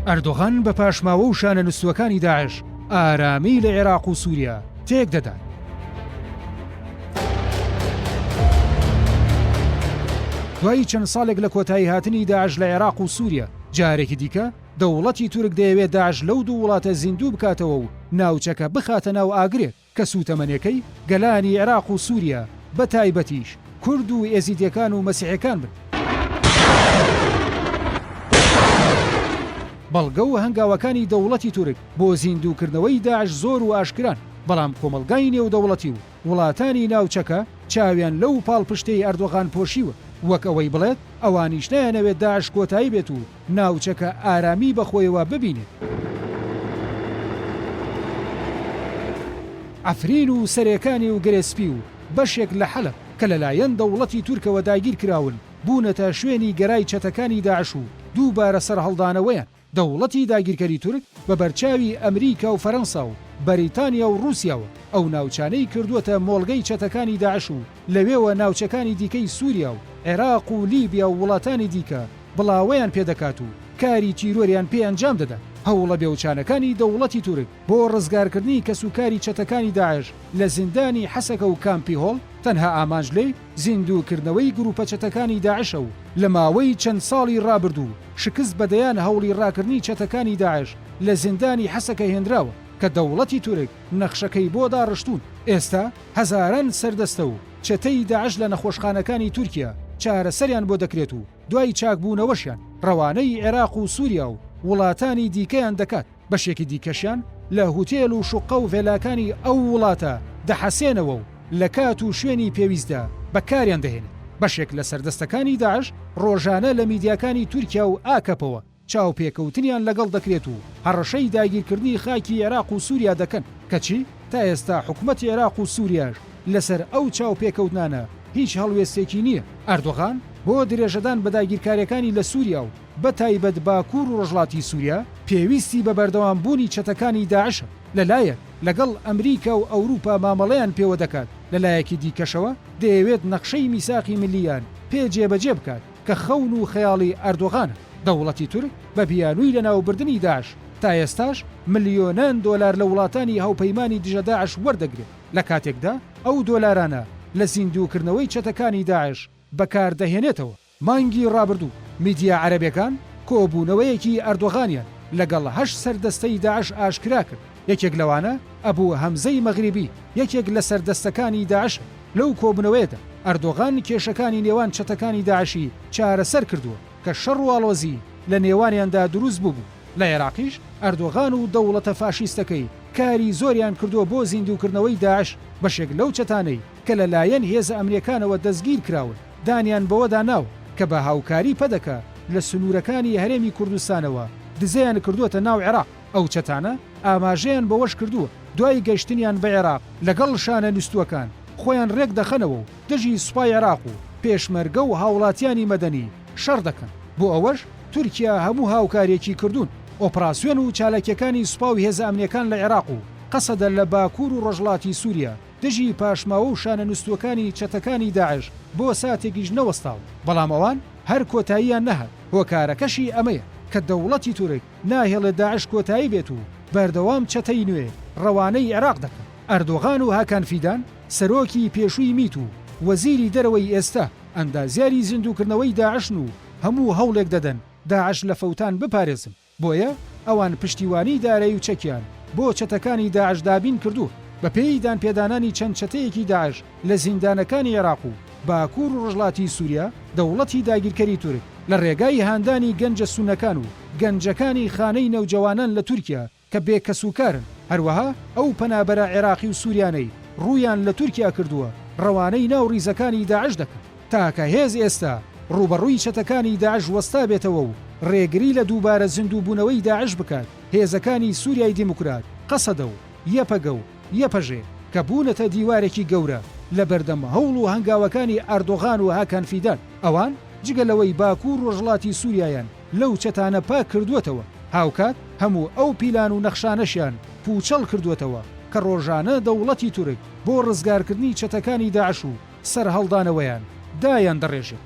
ئەردۆغان بە پاشماوە و شانە نوستووەکانی داعش ئارامی لە عێراق و سووریا تێک دەدات. دوای چەند ساڵێک لە کۆتاییهاتنی داعش لە عێراق و سووریا، جارێکی دیکە دەوڵەتی تورک دەیەوێت داعش لەو دوو وڵاتە زیندوو بکاتەوە و ناوچەکە بخاتە ناو ئاگرێک. کە سووتەمەنێکەی گەلانی عێراق و سووریا بە تایبەتیش کورد و ئێزیدیەکان و مەسیحیەکان بن. بەڵگە و هەنگاوەکانی دەوڵەتی تورک بۆ زیندووکردنەوەی داعش زۆر و ئاشکران، بەڵام کۆمەڵگای نێودەوڵەتی و وڵاتانی ناوچەکە چاویان لەو پاڵپشتەی ئەردۆغان پۆشیوە، وەک ئەوەی بڵێت ئەوانیش نایانەوێت داعش کۆتایی بێت و ناوچەکە ئارامی بەخۆیەوە ببینێت. عەفرین و سەرێکانی و گرێ سپی و بەشێک لە حەلەب کە لەلایەن دەوڵەتی تورکەوە داگیرکراون، بوونەتە شوێنی گەرای چەتەکانی داعش و دووبارە سەرهەڵدانەوەیان. دەوڵەتی داگیرکەری تورک بە بەرچاوی ئەمریکا و فەرەنسا و بەریتانیا و ڕووسیاوە ئەو ناوچانەی کردووەتە مۆڵگەی چەتەکانی داعش و لەوێوە ناوچەکانی دیکەی سووریا و عێراق و لیبیا و وڵاتانی دیکە بڵاوەیان پێدەکات و کاری تیرۆریان پێ ئەنجام دەدات. هەوڵە بێوچانەکانی دەوڵەتی تورک بۆ ڕزگارکردنی کەسوکاری چەتەکانی داعش لە زیندانی حەسەکە و کامپی هۆڵ تەنها ئامانج لێی زیندووکردنەوەی گروپە چەتەکانی داعشە و لە ماوەی چەند ساڵی ڕابردوو شکست بە دەیان هەوڵی ڕاکردنی چەتەکانی داعش لە زیندانی حەسەکە هێنراوە کە دەوڵەتی تورک نەخشەکەی بۆ داڕشتوون. ئێستا هەزاران سەردەستە و چەتەی داعش لە نەخۆشخانەکانی تورکیا چارەسەریان بۆ دەکرێت و دوای چاکبوونەوەشیان ڕەوانەی عێراق و سووریا و وڵاتانی دیکەیان دەکات، بەشێکی دیکەشیان لە هوتێل و شوقە و ڤێلاکانی ئەو وڵاتە دەحەسێنەوە و لە کات و شوێنی پێویستدا بەکاریان دەهێنن. بەشێک لە سەردەستەکانی داعش ڕۆژانە لە میدیاکانی تورکیا و ئاکەپەوە چاوپێکەوتنیان لەگەڵ دەکرێت و هەڕەشەی داگیرکردنی خاکی عێراق و سووریا دەکەن، کەچی تا ئێستا حکومەتی عێراق و سووریاش لەسەر ئەو چاوپێکەوتنانە هیچ هەڵوێستێکی نییە. ئەردۆغان بۆ درێژەدان بە داگیرکارییەکانی لە سووریا و بە تایبەت باکوور و ڕۆژهەڵاتی سووریا پێویستی بە بەردەوام بوونی چەتەکانی داعشە، لە لایەک لەگەڵ ئەمریکا و ئەوروپا مامەڵەیان پێوە دەکات، لە لایەکی دیکەشەوە دەیەوێت نەخشەی میساقی ملییان پێ جێبەجێ بکات کە خەون و خەیاڵی ئەردۆغانە. دەوڵەتی تورک بە بیانووی لەناوبردنی داعش تا ئێستاش ملیۆنان دۆلار لە وڵاتانی هاوپەیمانی دژە داعش وەردەگرێت، لە کاتێکدا ئەو دۆلارانە لە زیندووکردنەوەی چەتەکانی داعش بەکاردەهێنێتەوە. مانگی ڕابردوو میدیا عەرەبیەکان کۆبوونەوەیەکی ئەردۆغانیان لەگەڵ هەشت سەردەستەی داعش ئاشکرا کرد، یەکێک لەوانە ئەبو هەمزەی مەغریبی یەکێک لە سەردەستەکانی داعشە. لەو کۆبوونەوەیەدا ئەردۆغان کێشەکانی نێوان چەتەکانی داعشی چارەسەر کردووە کە شەڕ و ئاڵۆزی لە نێوانیاندا دروست بووبوو. لە عێراقیش ئەردۆغان و دەوڵەتە فاشیستەکەی کاری زۆریان کردووە بۆ زیندووکردنەوەی داعش، بەشێک لەو چەتانەی کە لە لایەن هێزە ئەمنیەکانەوە دەستگیر کراون دانیان بەوەدا ناوە کە بە هاوکاری پەدەکە لە سنوورەکانی هەرێمی کوردستانەوە دزەیان کردووەتە ناو عێراق. ئەو چەتانە ئاماژەیان بەوەش کردووە، دوای گەشتنیان بە عێراق لەگەڵ شانە نوستووەکان خۆیان رێک دەخەنەوە و دژی سوپای عێراق و پێشمەرگە و هاوڵاتیانی مەدەنی شەڕ دەکەن، بۆ ئەوەش تورکیا هەموو هاوکارییەکی کردوون. ئۆپراسیۆن و چالاکییەکانی سوپا و هێزە ئەمنییەکان لە عێراق و قەسەدە لە باکوور و ڕۆژهەڵاتی سووریا دژی پاشماوە و شانە نوستووەکانی چەتەکانی داعش بۆ ساتێکیش نەوەستاون، بەڵام ئەوان هەر کۆتاییان نەهات، هۆکارەکەشی ئەمەیە کە دەوڵەتی تورک ناهێڵێت داعش کۆتایی بێت و بەردەوام چەتەی نوێ ڕەوانەی عێراق دەکەن. ئەردۆغان و هاکان فیدان، سەرۆکی پێشووی میت و وەزیری دەرەوەی ئێستا، ئەندازیاری زیندووکردنەوەی داعشن و هەموو هەوڵێک دەدەن داعش لە فەوتان بپارێزن، بۆیە ئەوان پشتیوانی دارایی و چەکیان بۆ چەتەکانی داعش دابین کردووە. بەپێی دانپێدانانی چەند چەتەیەکی داعش لە زیندانەکانی عێراق و باکوور و ڕۆژهەڵاتی سووریا، دەوڵەتی داگیرکەری تورک لە ڕێگای هاندانی گەنجە سوننەکان و گەنجەکانی خانەی نەوجەوانان لە تورکیا کە بێ کەسوکارن، هەروەها ئەو پەنابەرە عێراقی و سوریانەی ڕوویان لە تورکیا کردووە ڕەوانەی ناو ڕیزەکانی داعش دەکەن. تاکە هێز ئێستا ڕووبەڕووی چەتەکانی داعش وەستابێتەوە و ڕێگری لە دووبارە زیندووبوونەوەی داعش بکات، هێزەکانی سوریای دیموکرات، قەسەدە و یەپەگە و یەپەژەیە کە بوونەتە دیوارێکی گەورە لە بەردەم هەوڵ و هەنگاوەکانی ئەردۆغان و هاکان فیدان. ئەوان جگە لەوەی باکوور و ڕۆژهەڵاتی سوریایان لەو چەتانە پاک کردووەتەوە، هاوکات هەموو ئەو پیلان و نەخشانەشیان پووچەڵ کردووەتەوە کە ڕۆژانە دەوڵەتی تورک بۆ ڕزگارکردنی چەتەکانی داعش و سەرهەڵدانەوەیان دایان دەڕێژێت.